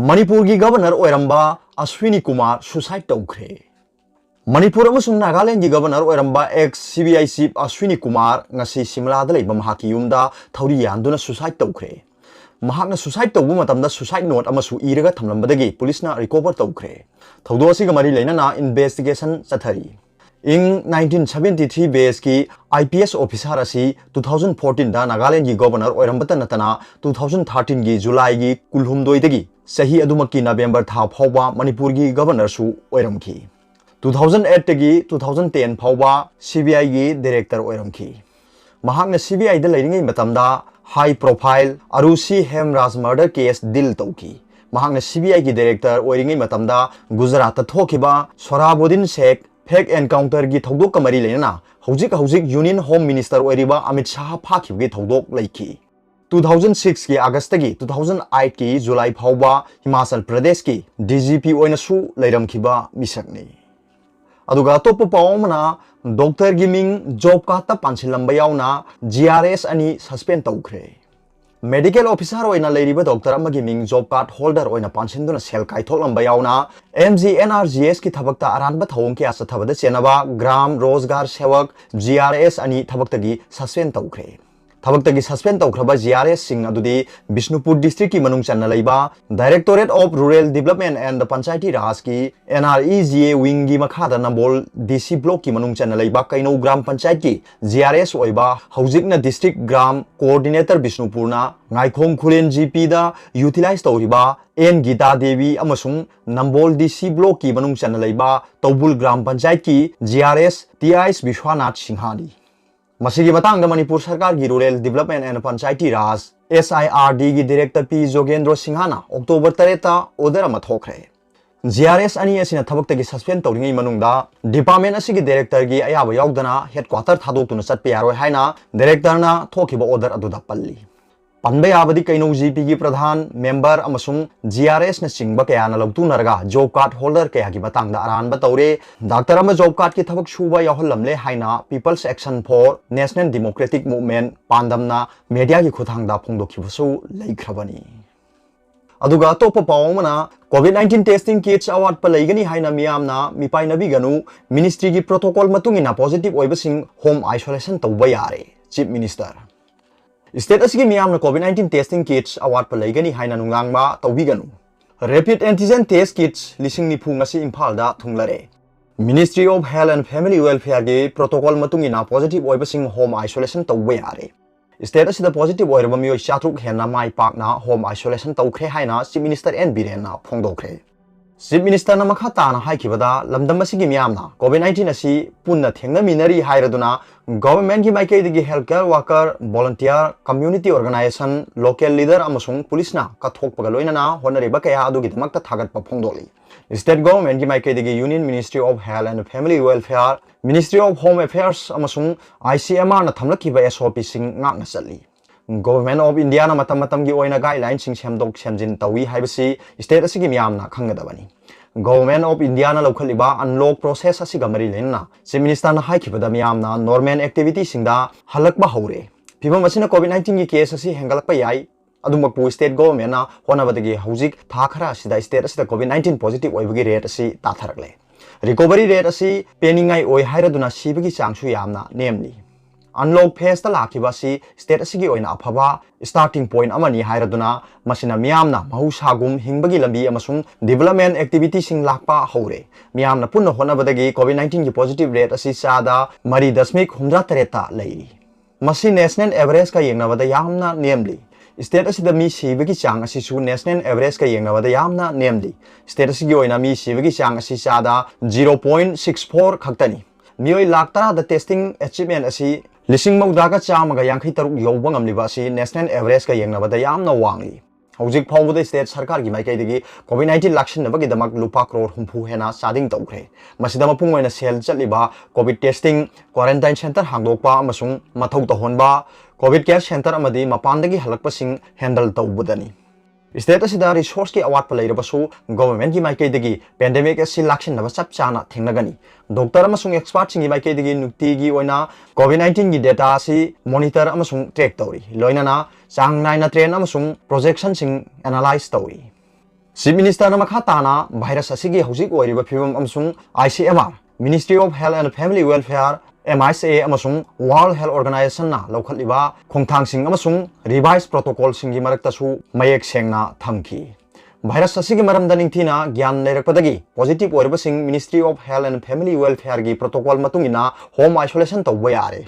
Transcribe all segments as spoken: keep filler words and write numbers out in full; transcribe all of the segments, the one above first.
ꯃꯅꯤꯄꯨꯔꯒꯤ ꯒꯕꯔꯅꯔ ꯑꯣꯏꯔꯝꯕ ꯑꯁ꯭ꯋꯤꯅꯤ ꯀꯨꯃꯥꯔ suicide ꯇꯧꯈ꯭ꯔꯦ꯫ ꯃꯅꯤꯄꯨꯔ ꯑꯃꯁꯨꯡ ꯅꯥꯒꯥꯂꯦꯟꯒꯤ ꯒꯕꯔꯅꯔ ꯑꯣꯏꯔꯝꯕ ex C B I chief Ashwini Kumar ꯉꯁꯤ ꯁꯤꯝꯂꯥꯗ ꯂꯩꯕ ꯃꯍꯥꯛꯀꯤ ꯌꯨꯝꯗ ꯊꯧꯔꯤ ꯌꯥꯟꯗꯨꯅ suicide ꯇꯧꯈ꯭ꯔꯦ꯫ ꯃꯍꯥꯛꯅ suicide ꯇꯧꯕ ꯃꯇꯝꯗ suicide note ꯑꯃꯁꯨ ꯏꯔꯒ ꯊꯝꯂꯝꯕꯗꯒꯤ ꯄꯨꯂꯤꯁꯅ recover ꯇꯧꯈ꯭ꯔꯦ꯫ ꯊꯧꯗꯣꯛ ꯑꯁꯤꯒ ꯃꯔꯤ ꯂꯩꯅꯅ investigation ꯆꯠꯊꯔꯤ꯫ ꯏꯪ nineteen seventy three batchꯀꯤ I P S officer ꯑꯁꯤ two thousand fourteenꯗ ꯅꯥꯒꯥꯂꯦꯟꯒꯤ ꯒꯣꯕꯔꯅꯔ ꯑꯣꯏꯔꯝꯕꯇ ꯅꯠꯇꯅ two thousand thirteenꯒꯤ ꯖꯨꯂꯥꯏꯒꯤ ꯀꯨꯟꯍꯨꯝꯗꯣꯏꯗꯒꯤ ꯆꯍꯤ ꯑꯗꯨꯃꯛꯀꯤ ꯅꯕꯦꯝꯕꯔ ꯊꯥ ꯐꯥꯎꯕ ꯃꯅꯤꯄꯨꯔꯒꯤ ꯒꯣꯕꯔꯅꯔꯁꯨ ꯑꯣꯏꯔꯝꯈꯤ꯫ Two thousand eightꯇꯒꯤ two thousand ten ꯐꯥꯎꯕ C B Iꯒꯤ director ꯑꯣꯏꯔꯝꯈꯤ꯫ ꯃꯍꯥꯛꯅ C B Iꯗ ꯂꯩꯔꯤꯉꯩ ꯃꯇꯝꯗ high profile Arushi Hemraj murder case deal ꯇꯧꯈꯤ꯫ ꯃꯍꯥꯛꯅ C B Iꯒꯤ director ꯑꯣꯏꯔꯤꯉꯩ ꯃꯇꯝꯗ ꯒꯨꯖꯔꯥꯠꯇ ꯊꯣꯛꯈꯤꯕ ꯁꯣꯍꯔꯥꯕꯨꯗꯤꯟ ꯁꯦꯈ fake encounterꯒꯤ ꯊꯧꯗꯣꯛꯀ ꯃꯔꯤ ꯂꯩꯅꯅ ꯍꯧꯖꯤꯛ ꯍꯧꯖꯤꯛ Union Home Minister ꯑꯣꯏꯔꯤꯕ ꯑꯃꯤꯠ ꯁꯥꯍ ꯐꯥꯈꯤꯕꯒꯤ ꯊꯧꯗꯣꯛ ꯂꯩꯈꯤ꯫ Two thousand sixꯀꯤ Augustꯇꯒꯤ two thousand eightꯀꯤ ꯖꯨꯂꯥꯏ ꯐꯥꯎꯕ ꯍꯤꯃꯥꯆꯜ ꯄ꯭ꯔꯗꯦꯁꯀꯤ D G P ꯑꯣꯏꯅꯁꯨ ꯂꯩꯔꯝꯈꯤꯕ ꯃꯤꯁꯛꯅꯤ꯫ ꯑꯗꯨꯒ ꯑꯇꯣꯞꯄ ꯄꯥꯎ ꯑꯃꯅ, ꯗꯣꯛꯇꯔꯒꯤ ꯃꯤꯡ job cardꯇ ꯄꯥꯟꯁꯤꯜꯂꯝꯕ ꯌꯥꯎꯅ G R S ꯑꯅꯤ suspend ꯇꯧꯈ꯭ꯔꯦ꯫ Medical officer ꯑꯣꯏꯅ ꯂꯩꯔꯤꯕ ꯗꯣꯛꯇꯔ ꯑꯃꯒꯤ ꯃꯤꯡ job card holder ꯑꯣꯏꯅ ꯄꯥꯟꯁꯤꯟꯗꯨꯅ ꯁꯦꯜ ꯀꯥꯏꯊꯣꯛꯂꯝꯕ ꯌꯥꯎꯅ M G N R G Sꯀꯤ ꯊꯕꯛꯇ ꯑꯔꯥꯟꯕ ꯊꯧꯑꯣꯡ ꯀꯌꯥ ꯆꯠꯊꯕꯗ ꯆꯦꯟꯅꯕ Gram Rozgar Sevak G R S ꯑꯅꯤ ꯊꯕꯛꯇꯒꯤ suspend ꯇꯧꯈ꯭ꯔꯦ꯫ ꯊꯕꯛꯇꯒꯤ suspend ꯇꯧꯈ꯭ꯔꯕ G R Sꯁꯤꯡ ꯑꯗꯨꯗꯤ ꯕꯤꯁꯅꯨꯄꯨꯔ districtꯀꯤ ꯃꯅꯨꯡ ꯆꯟꯅ ꯂꯩꯕ Directorate of Rural Development and Panchayati Rajꯀꯤ N R E G A wingꯒꯤ ꯃꯈꯥꯗ ꯅꯝꯕꯣꯜ D C blockꯀꯤ ꯃꯅꯨꯡ ꯆꯟꯅ ꯂꯩꯕ ꯀꯩꯅꯧ ꯒ꯭ꯔꯥꯝ ꯄꯟꯆꯥꯌꯠꯀꯤ G R S ꯑꯣꯏꯕ, ꯍꯧꯖꯤꯛꯅ district gram coordinator ꯕꯤꯁꯅꯨꯄꯨꯔꯅ ꯉꯥꯏꯈꯣꯡ ꯈꯨꯂꯦꯟ G Pꯗ utilize ꯇꯧꯔꯤꯕ N ꯒꯤꯇꯥ ꯗꯦꯕꯤ ꯑꯃꯁꯨꯡ ꯅꯝꯕꯣꯜ D C blockꯀꯤ ꯃꯅꯨꯡ ꯆꯟꯅ ꯂꯩꯕ ꯇꯧꯕꯨꯜ ꯒ꯭ꯔꯥꯝ ꯄꯟꯆꯥꯌꯠꯀꯤ G R S T I S Vishwanath ꯁꯤꯡꯍꯥꯅꯤ꯫ ꯃꯁꯤꯒꯤ ꯃꯇꯥꯡꯗ ꯃꯅꯤꯄꯨꯔ ꯁꯔꯀꯥꯔꯒꯤ Rural Development and Panchayati Raj, S I R Dꯒꯤ director P ꯖꯣꯒꯦꯟꯗ꯭ꯔꯣ ꯁꯤꯡꯍꯥꯅ October ꯇꯔꯦꯠꯇ order ꯑꯃ ꯊꯣꯛꯈ꯭ꯔꯦ꯫ G R S ꯑꯅꯤ ꯑꯁꯤꯅ ꯊꯕꯛꯇꯒꯤ suspend ꯇꯧꯔꯤꯉꯩ ꯃꯅꯨꯡꯗ department ꯑꯁꯤꯒꯤ directorꯒꯤ ꯑꯌꯥꯕ ꯌꯥꯎꯗꯅ headquarter ꯊꯥꯗꯣꯛꯇꯨꯅ ꯆꯠꯄ ꯌꯥꯔꯣꯏ ꯍꯥꯏꯅ directorꯅ ꯊꯣꯛꯈꯤꯕ order ꯑꯗꯨꯗ ꯄꯜꯂꯤ꯫ ꯄꯟꯕ ꯌꯥꯕꯗꯤ ꯀꯩꯅꯣ, ꯖꯤ ꯄꯤꯒꯤ ꯄ꯭ꯔꯙꯥꯟ, ꯃꯦꯝꯕꯔ ꯑꯃꯁꯨꯡ ꯖꯤ ꯑꯥꯔ ꯑꯦꯁꯅꯆꯤꯡꯕ ꯀꯌꯥꯅ ꯂꯧꯇꯨꯅꯔꯒ ꯖꯣꯕ ꯀꯥꯔꯗ ꯍꯣꯜꯗꯔ ꯀꯌꯥꯒꯤ ꯃꯇꯥꯡꯗ ꯑꯔꯥꯟꯕ ꯇꯧꯔꯦ꯫ ꯗꯥꯛꯇꯔ ꯑꯃ ꯖꯣꯕ ꯀꯥꯔꯗꯀꯤ ꯊꯕꯛ ꯁꯨꯕ ꯌꯥꯎꯍꯜꯂꯝꯂꯦ ꯍꯥꯏꯅ People's Action for National Democratic Movement, ꯄꯥꯟꯗꯝꯅ ꯃꯦꯗꯤꯌꯥꯒꯤ ꯈꯨꯠꯊꯥꯡꯗ ꯐꯣꯡꯗꯣꯛꯈꯤꯕꯁꯨ ꯂꯩꯈ꯭ꯔꯕꯅꯤ꯫ ꯑꯗꯨꯒ ꯑꯇꯣꯞꯄ ꯄꯥꯎ ꯑꯃꯅ, ꯀꯣꯚꯤꯗ ꯅꯥꯏꯟꯇꯤꯟ testing kits ꯑꯋꯥꯠꯄ ꯂꯩꯒꯅꯤ ꯍꯥꯏꯅ ꯃꯤꯌꯥꯝꯅ ꯃꯤꯄꯥꯏꯅꯕꯤꯒꯅꯨ, ꯃꯤꯅꯤꯁꯇ꯭ꯔꯤꯒꯤ ꯄ꯭ꯔꯣꯇꯣꯀꯣꯜ ꯃꯇꯨꯡ ꯏꯟꯅ ꯄꯣꯖꯤꯇꯤꯚ ꯑꯣꯏꯕꯁꯤꯡ ꯍꯣꯝ ꯑꯥꯏꯁꯣꯂꯦꯁꯟ ꯇꯧꯕ ꯌꯥꯔꯦ, ꯆꯤꯐ ꯃꯤꯅꯤꯁꯇꯔ꯫ ꯁ꯭ꯇꯦꯠ ꯑꯁꯤꯒꯤ ꯃꯤꯌꯥꯝꯅ ꯀꯣꯚꯤꯗ ꯅꯥꯏꯟꯇꯤꯟ testing kits ꯑꯋꯥꯠꯄ ꯂꯩꯒꯅꯤ ꯍꯥꯏꯅ ꯅꯨꯡꯅꯥꯡꯕ ꯇꯧꯕꯤꯒꯅꯨ꯫ Rapid antigen test kits ꯂꯤꯁꯤꯡ ꯅꯤꯐꯨ ꯉꯁꯤ ꯏꯝꯐꯥꯜꯗ ꯊꯨꯡꯂꯔꯦ꯫ Ministry of Health and Family Welfareꯒꯤ ꯄ꯭ꯔꯣꯇꯣꯀꯣꯜ ꯃꯇꯨꯡ ꯏꯟꯅ ꯄꯣꯖꯤꯇꯤꯚ ꯑꯣꯏꯕꯁꯤꯡ ꯍꯣꯝ ꯑꯥꯏꯁꯣꯂꯦꯁꯟ ꯇꯧꯕ ꯌꯥꯔꯦ꯫ ꯁ꯭ꯇꯦꯠ ꯑꯁꯤꯗ ꯄꯣꯖꯤꯇꯤꯚ ꯑꯣꯏꯔꯕ ꯃꯤꯑꯣꯏ ꯆꯥꯇ꯭ꯔꯨꯛ ꯍꯦꯟꯅ ꯃꯥꯏ ꯄꯥꯛꯅ ꯍꯣꯝ ꯑꯥꯏꯁꯣꯂꯦꯁꯟ ꯇꯧꯈ꯭ꯔꯦ ꯍꯥꯏꯅ ꯆꯤꯐ ꯃꯤꯅꯤꯁꯇꯔ ꯑꯦꯟ ꯕꯤꯔꯦꯟꯅ ꯐꯣꯡꯗꯣꯛꯈ꯭ꯔꯦ꯫ ꯆꯤꯐ ꯃꯤꯅꯤꯁꯇꯔꯅ ꯃꯈꯥ ꯇꯥꯅ ꯍꯥꯏꯈꯤꯕꯗ, ꯂꯝꯗꯝ ꯑꯁꯤꯒꯤ ꯃꯤꯌꯥꯝꯅ ꯀꯣꯚꯤꯗ ꯅꯥꯏꯟꯇꯤꯟ ꯑꯁꯤ ꯄꯨꯟꯅ ꯊꯦꯡꯅꯃꯤꯟꯅꯔꯤ ꯍꯥꯏꯔꯗꯨꯅ ꯒꯚꯔꯟꯃꯦꯟꯠꯀꯤ ꯃꯥꯏꯀꯩꯗꯒꯤ healthcare worker, volunteer, community organization, local leader ꯑꯃꯁꯨꯡ ꯄꯨꯂꯤꯁꯅ ꯀꯠꯊꯣꯛꯄꯒ ꯂꯣꯏꯅꯅ ꯍꯣꯠꯅꯔꯤꯕ ꯀꯌꯥ ꯑꯗꯨꯒꯤꯗꯃꯛꯇ ꯊꯥꯒꯠꯄ ꯐꯣꯡꯗꯣꯛꯂꯤ꯫ ꯁ꯭ꯇꯦꯠ ꯒꯚꯔꯟꯃꯦꯟꯠꯀꯤ ꯃꯥꯏꯀꯩꯗꯒꯤ Union Ministry of Health and Family Welfare, Ministry of Home Affairs ꯑꯃꯁꯨꯡ ꯑꯥꯏ ꯁꯤ ꯑꯦꯝ ꯑꯥꯔꯅ ꯊꯝꯂꯛꯈꯤꯕ ꯑꯦꯁ ꯑꯣ ꯄꯤꯁꯤꯡ ꯉꯥꯛꯅ ꯆꯠꯂꯤ꯫ ꯒꯚꯔꯟꯃꯦꯟꯠ ꯑꯣꯐ ꯏꯟꯗꯤꯌꯥꯅ ꯃꯇꯝ ꯃꯇꯝꯒꯤ ꯑꯣꯏꯅ ꯒꯥꯏꯗꯂꯥꯏꯟꯁꯤꯡ ꯁꯦꯝꯗꯣꯛ ꯁꯦꯝꯖꯤꯟ ꯇꯧꯏ ꯍꯥꯏꯕꯁꯤ ꯁ꯭ꯇꯦꯠ ꯑꯁꯤꯒꯤ ꯃꯤꯌꯥꯝꯅ ꯈꯪꯒꯗꯕꯅꯤ꯫ ꯒꯚꯔꯟꯃꯦꯟꯠ ꯑꯣꯐ ꯏꯟꯗꯤꯌꯥꯅ ꯂꯧꯈꯠꯂꯤꯕ ꯑꯟꯂꯣꯛ ꯄ꯭ꯔꯣꯁꯦꯁ ꯑꯁꯤꯒ ꯃꯔꯤ ꯂꯩꯅꯅ ꯆꯤꯐ ꯃꯤꯅꯤꯁꯇꯔꯅ ꯍꯥꯏꯈꯤꯕꯗ ꯃꯤꯌꯥꯝꯅ ꯅꯣꯔꯃꯦꯜ ꯑꯦꯛꯇꯤꯚꯤꯇꯤꯁꯤꯡꯗ ꯍꯜꯂꯛꯄ ꯍꯧꯔꯦ꯫ ꯐꯤꯕꯝ ꯑꯁꯤꯅ ꯀꯣꯚꯤꯗ ꯅꯥꯏꯟꯇꯤꯟꯒꯤ ꯀꯦꯁ ꯑꯁꯤ ꯍꯦꯟꯒꯠꯂꯛꯄ ꯌꯥꯏ꯫ ꯑꯗꯨꯃꯛꯄꯨ ꯁ꯭ꯇꯦꯠ ꯒꯚꯔꯟꯃꯦꯟꯠꯅ ꯍꯣꯠꯅꯕꯗꯒꯤ ꯍꯧꯖꯤꯛ ꯊꯥ ꯈꯔ ꯑꯁꯤꯗ ꯁ꯭ꯇꯦꯠ ꯑꯁꯤꯗ ꯀꯣꯚꯤꯗ ꯅꯥꯏꯟꯇꯤꯟ ꯄꯣꯖꯤꯇꯤꯚ ꯑꯣꯏꯕꯒꯤ ꯔꯦꯠ ꯑꯁꯤ ꯇꯥꯊꯔꯛꯂꯦ꯫ ꯔꯤꯀꯣꯚꯔꯤ ꯔꯦꯠ ꯑꯁꯤ ꯄꯦꯟꯅꯤꯡꯉꯥꯏ ꯑꯣꯏ ꯍꯥꯏꯔꯗꯨꯅ ꯁꯤꯕꯒꯤ ꯆꯥꯡꯁꯨ ꯌꯥꯝꯅ ꯅꯦꯝꯂꯤ꯫ ꯑꯟꯂꯣꯛ ꯐꯦꯁꯇ ꯂꯥꯛꯈꯤꯕ ꯑꯁꯤ ꯁ꯭ꯇꯦꯠ ꯑꯁꯤꯒꯤ ꯑꯣꯏꯅ ꯑꯐꯕ ꯁ꯭ꯇꯥꯔꯇꯤꯡ ꯄꯣꯏꯟꯠ ꯑꯃꯅꯤ ꯍꯥꯏꯔꯗꯨꯅ ꯃꯁꯤꯅ ꯃꯤꯌꯥꯝꯅ ꯃꯍꯧꯁꯥꯒꯨꯝ ꯍꯤꯡꯕꯒꯤ ꯂꯝꯕꯤ ꯑꯃꯁꯨꯡ ꯗꯤꯚꯦꯂꯞꯃꯦꯟꯠ ꯑꯦꯛꯇꯤꯚꯤꯇꯤꯁꯤꯡ ꯂꯥꯛꯄ ꯍꯧꯔꯦ꯫ ꯃꯤꯌꯥꯝꯅ ꯄꯨꯟꯅ ꯍꯣꯠꯅꯕꯗꯒꯤ ꯀꯣꯚꯤꯗ ꯅꯥꯏꯟꯇꯤꯟꯒꯤ ꯄꯣꯖꯤꯇꯤꯚ ꯔꯦꯠ ꯑꯁꯤ ꯆꯥꯗ ꯃꯔꯤ ꯗꯁꯃꯤꯛ ꯍꯨꯝꯗ꯭ꯔꯥ ꯇꯔꯦꯠꯇ ꯂꯩꯔꯤ꯫ ꯃꯁꯤ ꯅꯦꯁꯅꯦꯜ ꯑꯦꯚꯔꯦꯖꯀ ꯌꯦꯡꯅꯕꯗ ꯌꯥꯝꯅ ꯅꯦꯝꯂꯤ꯫ ꯁ꯭ꯇꯦꯠ ꯑꯁꯤꯗ ꯃꯤ ꯁꯤꯕꯒꯤ ꯆꯥꯡ ꯑꯁꯤꯁꯨ ꯅꯦꯁꯅꯦꯜ ꯑꯦꯚꯔꯦꯖꯀ ꯌꯦꯡꯅꯕꯗ ꯌꯥꯝꯅ ꯅꯦꯝꯂꯤ꯫ ꯁ꯭ꯇꯦꯠ ꯑꯁꯤꯒꯤ ꯑꯣꯏꯅ ꯃꯤ ꯁꯤꯕꯒꯤ ꯆꯥꯡ ꯑꯁꯤ ꯆꯥꯗ ꯖꯤꯔꯣ ꯄꯣꯏꯟꯠ ꯁꯤꯛꯁ ꯐꯣꯔ ꯈꯛꯇꯅꯤ꯫ ꯃꯤꯑꯣꯏ ꯂꯥꯈ ꯇꯔꯥꯗ testing achievement ꯑꯁꯤ ꯂꯤꯁꯤꯡ ꯃꯧꯗ꯭ꯔꯥꯒ ꯆꯥꯝꯃꯒ ꯌꯥꯡꯈꯩ ꯇꯔꯨꯛ ꯌꯧꯕ ꯉꯝꯂꯤꯕ ꯑꯁꯤ ꯅꯦꯁꯅꯦꯜ ꯑꯦꯚꯔꯦꯖꯀ ꯌꯦꯡꯅꯕꯗ ꯌꯥꯝꯅ ꯋꯥꯡꯂꯤ꯫ ꯍꯧꯖꯤꯛ ꯐꯥꯎꯕꯗ state ꯁꯔꯀꯥꯔꯒꯤ ꯃꯥꯏꯀꯩꯗꯒꯤ COVID nineteen ꯂꯥꯛꯁꯤꯟꯅꯕꯒꯤꯗꯃꯛ ꯂꯨꯄꯥ ꯀ꯭ꯔꯣꯔ ꯍꯨꯝꯐꯨ ꯍꯦꯟꯅ ꯆꯥꯗꯤꯡ ꯇꯧꯈ꯭ꯔꯦ꯫ ꯃꯁꯤꯗ ꯃꯄꯨꯡ ꯑꯣꯏꯅ ꯁꯦꯜ ꯆꯠꯂꯤꯕ COVID testing, quarantine centre ꯍꯥꯡꯗꯣꯛꯄ ꯑꯃꯁꯨꯡ ꯃꯊꯧ ꯇꯧꯍꯟꯕ, COVID care centre ꯑꯃꯗꯤ ꯃꯄꯥꯟꯗꯒꯤ ꯍꯜꯂꯛꯄꯁꯤꯡ handle ꯇꯧꯕꯗꯅꯤ꯫ State ꯑꯁꯤꯗ resourceꯀꯤ ꯑꯋꯥꯠꯄ ꯂꯩꯔꯕꯁꯨ governmentꯀꯤ ꯃꯥꯏꯀꯩꯗꯒꯤ pandemic ꯑꯁꯤ ꯂꯥꯛꯁꯤꯟꯅꯕ ꯆꯞ ꯆꯥꯅ ꯊꯦꯡꯅꯒꯅꯤ꯫ Doctor ꯑꯃꯁꯨꯡ expertꯁꯤꯡꯒꯤ ꯃꯥꯏꯀꯩꯗꯒꯤ ꯅꯨꯡꯇꯤꯒꯤ ꯑꯣꯏꯅ COVID nineteenꯒꯤ data ꯑꯁꯤ monitor ꯑꯃꯁꯨꯡ track ꯇꯧꯔꯤ, ꯂꯣꯏꯅꯅ ꯆꯥꯡ ꯅꯥꯏꯅ trend ꯑꯃꯁꯨꯡ projectionꯁꯤꯡ analyse ꯇꯧꯔꯤ꯫ Chief Ministerꯅ ꯃꯈꯥ ꯇꯥꯅ virus ꯑꯁꯤꯒꯤ ꯍꯧꯖꯤꯛ ꯑꯣꯏꯔꯤꯕ ꯐꯤꯕꯝ ꯑꯃꯁꯨꯡ ICMR, Ministry of Health and Family Welfare, MHA ꯑꯃꯁꯨꯡ World Health Organizationꯅ ꯂꯧꯈꯠꯂꯤꯕ ꯈꯣꯡꯊꯥꯡꯁꯤꯡ ꯑꯃꯁꯨꯡ revised protocolꯁꯤꯡꯒꯤ ꯃꯔꯛꯇꯁꯨ ꯃꯌꯦꯛ ꯁꯦꯡꯅ ꯊꯝꯈꯤ꯫ Virus ꯑꯁꯤꯒꯤ ꯃꯔꯝꯗ ꯅꯤꯡꯊꯤꯅ ꯒ꯭ꯌꯥꯟ ꯂꯩꯔꯛꯄꯗꯒꯤ positive ꯑꯣꯏꯔꯕꯁꯤꯡ Ministry of Health and Family Welfareꯒꯤ protocol ꯃꯇꯨꯡ ꯏꯟꯅ home isolation ꯇꯧꯕ ꯌꯥꯔꯦ꯫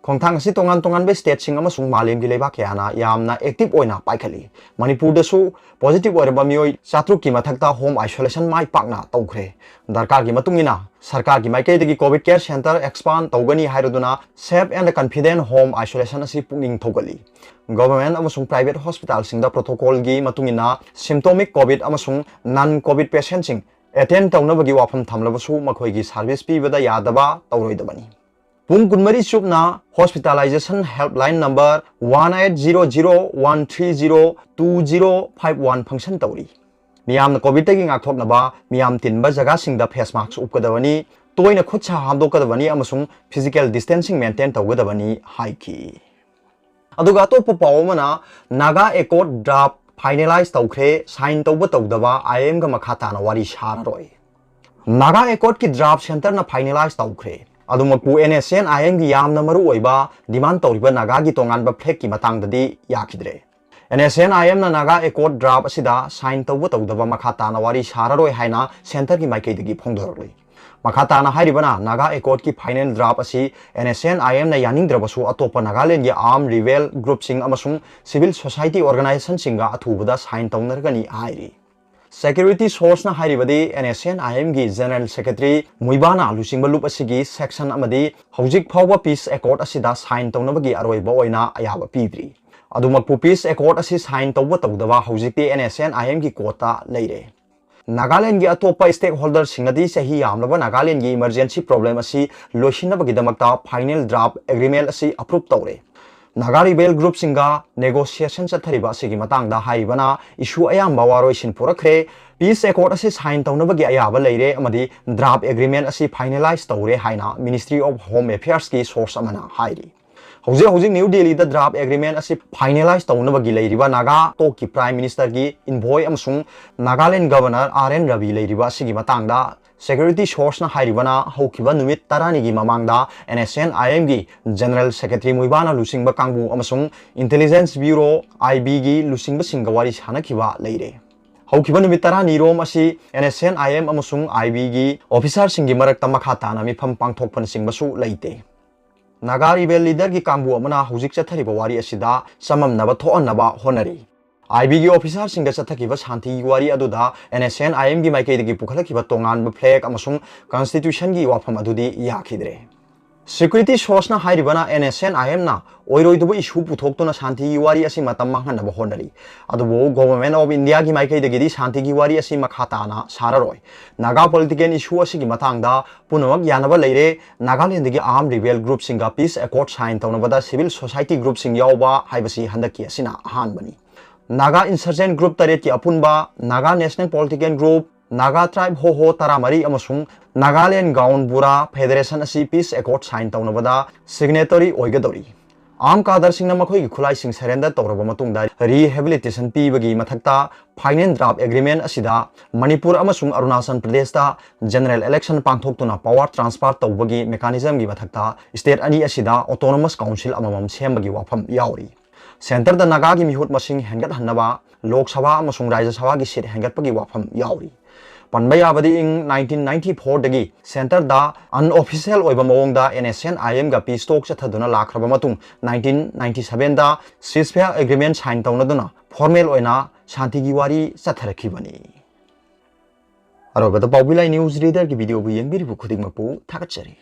ꯈꯣꯡꯊꯥꯡ ꯑꯁꯤ ꯇꯣꯉꯥꯟ ꯇꯣꯉꯥꯟꯕ stateꯁꯤꯡ ꯑꯃꯁꯨꯡ ꯃꯥꯂꯦꯝꯒꯤ ꯂꯩꯕꯥꯛ ꯀꯌꯥꯅ ꯌꯥꯝꯅ active ꯑꯣꯏꯅ ꯄꯥꯏꯈꯠꯂꯤ꯫ ꯃꯅꯤꯄꯨꯔꯗꯁꯨ positive ꯑꯣꯏꯔꯕ ꯃꯤꯑꯣꯏ ꯆꯥꯇ꯭ꯔꯨꯛꯀꯤ ꯃꯊꯛꯇ home isolation ꯃꯥꯏ ꯄꯥꯛꯅ ꯇꯧꯈ꯭ꯔꯦ꯫ ꯗꯔꯀꯥꯔꯒꯤ ꯃꯇꯨꯡ ꯏꯟꯅ ꯁꯔꯀꯥꯔꯒꯤ ꯃꯥꯏꯀꯩꯗꯒꯤ COVID care centre expand ꯇꯧꯒꯅꯤ ꯍꯥꯏꯔꯗꯨꯅ safe and confident home isolation ꯑꯁꯤ ꯄꯨꯛꯅꯤꯡ ꯊꯧꯒꯠꯂꯤ꯫ Government ꯑꯃꯁꯨꯡ private hospitalꯁꯤꯡꯗ protocolꯒꯤ ꯃꯇꯨꯡ ꯏꯟꯅ symptomatic COVID ꯑꯃꯁꯨꯡ non COVID patientꯁꯤꯡ attend ꯇꯧꯅꯕꯒꯤ ꯋꯥꯐꯝ ꯊꯝꯂꯕꯁꯨ ꯃꯈꯣꯏꯒꯤ service ꯄꯤꯕꯗ ꯌꯥꯗꯕ ꯇꯧꯔꯣꯏꯗꯕꯅꯤ꯫ ꯄꯨꯡ ꯀꯨꯟꯃꯔꯤ ꯆꯨꯞꯅ hospitalization helpline number one eight zero zero one three zero two zero five one function ꯇꯧꯔꯤ꯫ ꯃꯤꯌꯥꯝꯅ COVIDꯇꯒꯤ ꯉꯥꯛꯊꯣꯛꯅꯕ ꯃꯤꯌꯥꯝ ꯇꯤꯟꯕ ꯖꯒꯥꯁꯤꯡꯗ face mask ꯎꯞꯀꯗꯕꯅꯤ, ꯇꯣꯏꯅ ꯈꯨꯠ ꯁꯥ ꯍꯥꯝꯗꯣꯛꯀꯗꯕꯅꯤ ꯑꯃꯁꯨꯡ physical distancing maintain ꯇꯧꯒꯗꯕꯅꯤ ꯍꯥꯏꯈꯤ꯫ ꯑꯗꯨꯒ ꯑꯇꯣꯞꯄ ꯄꯥꯎ ꯑꯃꯅ, Naga Accord draft finalize ꯇꯧꯈ꯭ꯔꯦ, sign ꯇꯧꯕ ꯇꯧꯗꯕ IMꯒ ꯃꯈꯥ ꯇꯥꯅ ꯋꯥꯔꯤ ꯁꯥꯔꯔꯣꯏ꯫ Naga Accordꯀꯤ draft centreꯅ finalize ꯇꯧꯈ꯭ꯔꯦ꯫ ꯑꯗꯨꯃꯛꯄꯨ NSCN IMꯒꯤ ꯌꯥꯝꯅ ꯃꯔꯨ ꯑꯣꯏꯕ demand ꯇꯧꯔꯤꯕ ꯅꯥꯒꯥꯒꯤ ꯇꯣꯉꯥꯟꯕ flagꯀꯤ ꯃꯇꯥꯡꯗꯗꯤ ꯌꯥꯈꯤꯗ꯭ꯔꯦ꯫ NSCN IMꯅ Naga Accord draft ꯑꯁꯤꯗ sign ꯇꯧꯕ ꯇꯧꯗꯕ ꯃꯈꯥ ꯇꯥꯅ ꯋꯥꯔꯤ ꯁꯥꯔꯔꯣꯏ ꯍꯥꯏꯅ centreꯒꯤ ꯃꯥꯏꯀꯩꯗꯒꯤ ꯐꯣꯡꯗꯣꯔꯛꯂꯤ꯫ ꯃꯈꯥ ꯇꯥꯅ ꯍꯥꯏꯔꯤꯕꯅ, Naga Accordꯀꯤ final draft ꯑꯁꯤ NSCN IMꯅ ꯌꯥꯅꯤꯡꯗ꯭ꯔꯕꯁꯨ ꯑꯇꯣꯞꯄ ꯅꯥꯒꯥꯂꯦꯟꯗꯒꯤ armed rebel groupꯁꯤꯡ ꯑꯃꯁꯨꯡ civil society organizationꯁꯤꯡꯒ ꯑꯊꯨꯕꯗ sign ꯇꯧꯅꯔꯒꯅꯤ ꯍꯥꯏꯔꯤ꯫ Security source ꯅ ꯍꯥꯏꯔꯤꯕꯗꯤ, NSCN-IM ꯒꯤ General Secretary ꯃꯨꯏꯕꯥꯅ ꯂꯨꯆꯤꯡꯕ ꯂꯨꯞ ꯑꯁꯤꯒꯤ section ꯑꯃꯗꯤ ꯍꯧꯖꯤꯛ ꯐꯥꯎꯕ peace accord ꯑꯁꯤꯗ sign ꯇꯧꯅꯕꯒꯤ ꯑꯔꯣꯏꯕ ꯑꯣꯏꯅ ꯑꯌꯥꯕ ꯄꯤꯗ꯭ꯔꯤ꯫ ꯑꯗꯨꯃꯛꯄꯨ peace accord ꯑꯁꯤ sign ꯇꯧꯕ ꯇꯧꯗꯕ ꯍꯧꯖꯤꯛꯇꯤ NSCN-IM ꯒꯤ ꯀꯣꯔꯠꯇ ꯂꯩꯔꯦ꯫ ꯅꯥꯒꯥꯂꯦꯟꯒꯤ ꯑꯇꯣꯞꯄ stakeholder ꯁꯤꯡꯅꯗꯤ ꯆꯍꯤ ꯌꯥꯝꯂꯕ ꯅꯥꯒꯥꯂꯦꯟꯒꯤ emergency problem ꯑꯁꯤ ꯂꯣꯏꯁꯤꯟꯅꯕꯒꯤꯗꯃꯛꯇ final draft agreement ꯑꯁꯤ approve ꯇꯧꯔꯦ꯫ ꯅꯥꯒꯥ rebel group ꯁꯤꯡꯒ negotiation ꯆꯠꯊꯔꯤꯕ ꯑꯁꯤꯒꯤ ꯃꯇꯥꯡꯗ ꯍꯥꯏꯔꯤꯕꯅ issue ꯑꯌꯥꯝꯕ ꯋꯥꯔꯣꯏꯁꯤꯟ ꯄꯨꯔꯛꯈ꯭ꯔꯦ꯫ Peace accord ꯑꯁꯤ sign ꯇꯧꯅꯕꯒꯤ ꯑꯌꯥꯕ ꯂꯩꯔꯦ ꯑꯃꯗꯤ draft agreement ꯑꯁꯤ finalize ꯇꯧꯔꯦ ꯍꯥꯏꯅ Ministry of Home Affairs ꯀꯤ source ꯑꯃꯅ ꯍꯥꯏꯔꯤ꯫ ꯍꯧꯖꯤꯛ ꯍꯧꯖꯤꯛ ꯅ꯭ꯌꯨ ꯗꯦꯜꯂꯤꯗ draft agreement ꯑꯁꯤ finalize ꯇꯧꯅꯕꯒꯤ ꯂꯩꯔꯤꯕ ꯅꯥꯒꯥ ꯇꯣꯛꯀꯤ Prime Minister ꯒꯤ envoy ꯑꯃꯁꯨꯡ Nagaland Governor R N Ravi ꯂꯩꯔꯤꯕ ꯑꯁꯤꯒꯤ ꯃꯇꯥꯡꯗ security source ꯅ ꯍꯥꯏꯔꯤꯕꯅ ꯍꯧꯈꯤꯕ ꯅꯨꯃꯤꯠ ꯇꯔꯥꯅꯤꯒꯤ ꯃꯃꯥꯡꯗ NSCN-IM ꯒꯤ General Secretary ꯃꯨꯏꯕꯥꯅ ꯂꯨꯆꯤꯡꯕ ꯀꯥꯡꯕꯨ ꯑꯃꯁꯨꯡ Intelligence Bureau, I B ꯒꯤ ꯂꯨꯆꯤꯡꯕꯁꯤꯡꯒ ꯋꯥꯔꯤ ꯁꯥꯅꯈꯤꯕ ꯂꯩꯔꯦ꯫ ꯍꯧꯈꯤꯕ ꯅꯨꯃꯤꯠ ꯇꯔꯥꯅꯤ ꯔꯣꯝ ꯑꯁꯤ NSCN-IM ꯑꯃꯁꯨꯡ I B ꯒꯤ officer ꯁꯤꯡꯒꯤ ꯃꯔꯛꯇ ꯃꯈꯥ ꯇꯥꯅ ꯃꯤꯐꯝ ꯄꯥꯡꯊꯣꯛꯄꯅꯆꯤꯡꯕꯁꯨ ꯂꯩꯇꯦ꯫ ꯅꯥꯒꯥ rebel leader ꯒꯤ ꯀꯥꯡꯕꯨ ꯑꯃꯅ ꯍꯧꯖꯤꯛ ꯆꯠꯊꯔꯤꯕ ꯋꯥꯔꯤ ꯑꯁꯤꯗ ꯆꯃꯝꯅꯕ ꯊꯣꯛꯍꯟꯅꯕ ꯍꯣꯠꯅꯔꯤ꯫ I B ꯒꯤ officer ꯁꯤꯡꯒ ꯆꯠꯊꯈꯤꯕ ꯁꯥꯟꯇꯤꯒꯤ ꯋꯥꯔꯤ ꯑꯗꯨꯗ NSCN-IM ꯒꯤ ꯃꯥꯏꯀꯩꯗꯒꯤ ꯄꯨꯈꯠꯂꯛꯈꯤꯕ ꯇꯣꯉꯥꯟꯕ flag ꯑꯃꯁꯨꯡ constitution ꯒꯤ ꯋꯥꯐꯝ ꯑꯗꯨꯗꯤ ꯌꯥꯈꯤꯗ꯭ꯔꯦ꯫ Security source ꯅ ꯍꯥꯏꯔꯤꯕꯅ NSCN-IM ꯅ ꯑꯣꯏꯔꯣꯏꯗꯕ issue ꯄꯨꯊꯣꯛꯇꯨꯅ ꯁꯥꯟꯇꯤꯒꯤ ꯋꯥꯔꯤ ꯑꯁꯤ ꯃꯇꯝ ꯃꯥꯡꯍꯟꯅꯕ ꯍꯣꯠꯅꯔꯤ꯫ ꯑꯗꯨꯕꯨ Government of India ꯒꯤ ꯃꯥꯏꯀꯩꯗꯒꯤꯗꯤ ꯁꯥꯟꯇꯤꯒꯤ ꯋꯥꯔꯤ ꯑꯁꯤ ꯃꯈꯥ ꯇꯥꯅ ꯁꯥꯔꯔꯣꯏ꯫ ꯅꯥꯒꯥ political issue ꯑꯁꯤꯒꯤ ꯃꯇꯥꯡꯗ ꯄꯨꯝꯅꯃꯛ ꯌꯥꯅꯕ ꯂꯩꯔꯦ꯫ ꯅꯥꯒꯥꯂꯦꯟꯗꯒꯤ armed rebel group ꯁꯤꯡꯒ peace accord sign ꯇꯧꯅꯕꯗ civil society group ꯁꯤꯡ ꯌꯥꯎꯕ ꯍꯥꯏꯕꯁꯤ ꯍꯟꯗꯛꯀꯤ ꯑꯁꯤꯅ ꯑꯍꯥꯟꯕꯅꯤ꯫ ꯅꯥꯒꯥ insurgent group ꯇꯔꯦꯠꯀꯤ ꯑꯄꯨꯟꯕ, Naga National Political Group, Naga Tribe Hoho ꯇꯔꯥꯃꯔꯤ ꯑꯃꯁꯨꯡ Nagaland Gaon Bura Federation ꯑꯁꯤ peace accord sign ꯇꯧꯅꯕꯗ signatory ꯑꯣꯏꯒꯗꯧꯔꯤ꯫ Armed cadre ꯁꯤꯡꯅ ꯃꯈꯣꯏꯒꯤ ꯈꯨꯠꯂꯥꯏꯁꯤꯡ surrender ꯇꯧꯔꯕ ꯃꯇꯨꯡꯗ rehabilitation ꯄꯤꯕꯒꯤ ꯃꯊꯛꯇ final draft agreement ꯑꯁꯤꯗ ꯃꯅꯤꯄꯨꯔ ꯑꯃꯁꯨꯡ ꯑꯔꯨꯅꯥꯆꯜ ꯄ꯭ꯔꯗꯦꯁꯇ general election ꯄꯥꯡꯊꯣꯛꯇꯨꯅ power transfer ꯇꯧꯕꯒꯤ mechanism ꯒꯤ ꯃꯊꯛꯇ state ꯑꯅꯤ ꯑꯁꯤꯗ autonomous council ꯑꯃꯃꯝ ꯁꯦꯝꯕꯒꯤ ꯋꯥꯐꯝ ꯌꯥꯎꯔꯤ꯫ Centre ꯗ ꯅꯥꯒꯥꯒꯤ ꯃꯤꯍꯨꯠ ꯃꯁꯤꯡ ꯍꯦꯟꯒꯠꯍꯟꯅꯕ ꯂꯣꯛ ꯁꯚꯥ ꯑꯃꯁꯨꯡ ꯔꯥꯖ꯭ꯌ ꯁꯚꯥꯒꯤ seat ꯍꯦꯟꯒꯠꯄꯒꯤ ꯋꯥꯐꯝ ꯌꯥꯎꯔꯤ꯫ ꯄꯟꯕ ꯌꯥꯕꯗꯤ, ꯏꯪ nineteen ninety four ꯗꯒꯤ Centre ꯗ unofficial ꯑꯣꯏꯕ ꯃꯑꯣꯡꯗ NSCN-IM ꯒ peace talk ꯆꯠꯊꯗꯨꯅ ꯂꯥꯛꯈ꯭ꯔꯕ ꯃꯇꯨꯡ, nineteen ninety seven ꯗ ceasefire agreement sign ꯇꯧꯅꯗꯨꯅ formal ꯑꯣꯏꯅ ꯁꯥꯟꯇꯤꯒꯤ ꯋꯥꯔꯤ ꯆꯠꯊꯔꯛꯈꯤꯕꯅꯤ꯫ ꯑꯔꯣꯏꯕꯗ ꯄꯥꯎꯕꯤ ꯂꯥꯏ ꯅ꯭ꯌꯨꯁ ꯔꯤꯗꯔꯒꯤ ꯚꯤꯗꯤꯑꯣꯕꯨ ꯌꯦꯡꯕꯤꯔꯤꯕ ꯈꯨꯗꯤꯡꯃꯛꯄꯨ ꯊꯥꯒꯠꯆꯔꯤ꯫